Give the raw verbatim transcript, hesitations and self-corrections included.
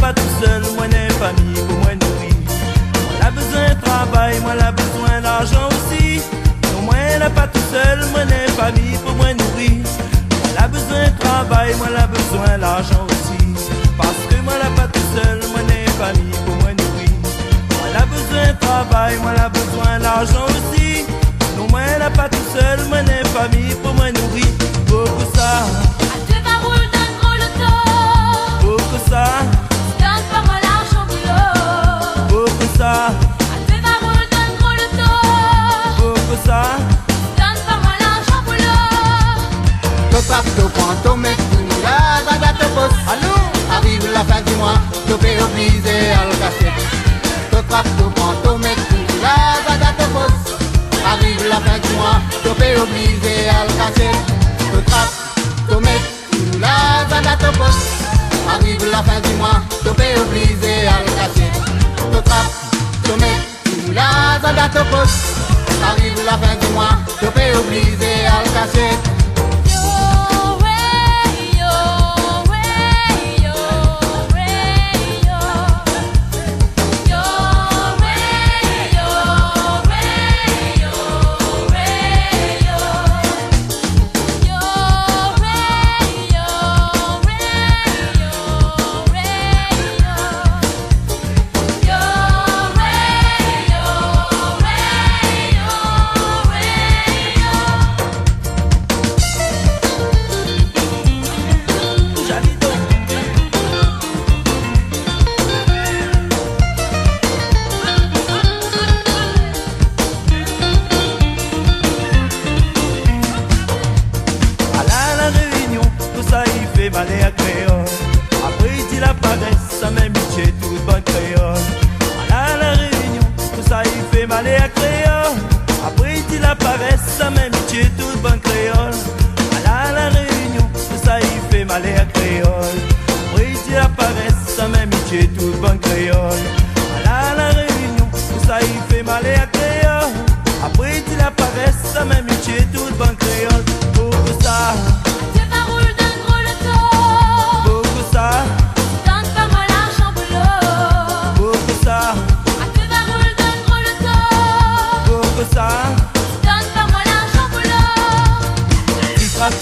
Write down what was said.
pa tousèl, moin néna in fami pou moin nouri. Moin la bezoin travay, moin la bezoin larzan osi. Non, moin la pa tousèl, moin néna in fami pou moin nouri. Moin la bezoin travay, moin la bezoin larzan osi. Parske moin la pa tousèl, moin néna in fami pou moin nouri. Moin la bezoin travay, moin la bezoin larzan osi. Non, moin la pa tousèl, moin néna in fami pou moin nouri. Poukosa? Até va roul dan gro loto. Poukosa? Donn pa moin larzan boulo. Poukosa? Até va roul dan gro loto. Poukosa? Donn pa moin larzan boulo. To trap, to pran, to mèt, tou la zada to pos. Alon? Ariv la fin di moi, to pé oblizé al kashèt. To trap, to pran, to mèt, tou la zada to pos. Ariv la fin di moi, to pé oblizé al kashèt. To trap, to mèt, tou la zada to pos. Ariv la fin di moi, to pé oblizé al kashèt. To trap, to mèt, tou la zada to pos. Ariv la fin di moi, to pé oblizé al kashèt. Ala La Rényon, kosa i fé malèr kréol. Apré i di la parès, sa mèm i tié tout bann kréol. Ala La Rényon, kosa i fé malèr kréol. Apré i di la parès, sa mèm i tié tout bann kréol. Ala La Rényon, kosa i fé malèr kréol. Apré i di la parès, sa mèm i tié tout bann kréol. Ala La Rényon, kosa i fé malèr kréol. Apré i di la parès, sa mèm i tié tout bann kréol. Poukosa? Até va roul dan gro loto. Poukosa? Donn pa moin larzan boulo. Poukosa? Até va roul dan gro loto. Poukosa? Donn pa moin larzan boulo. Ti trap,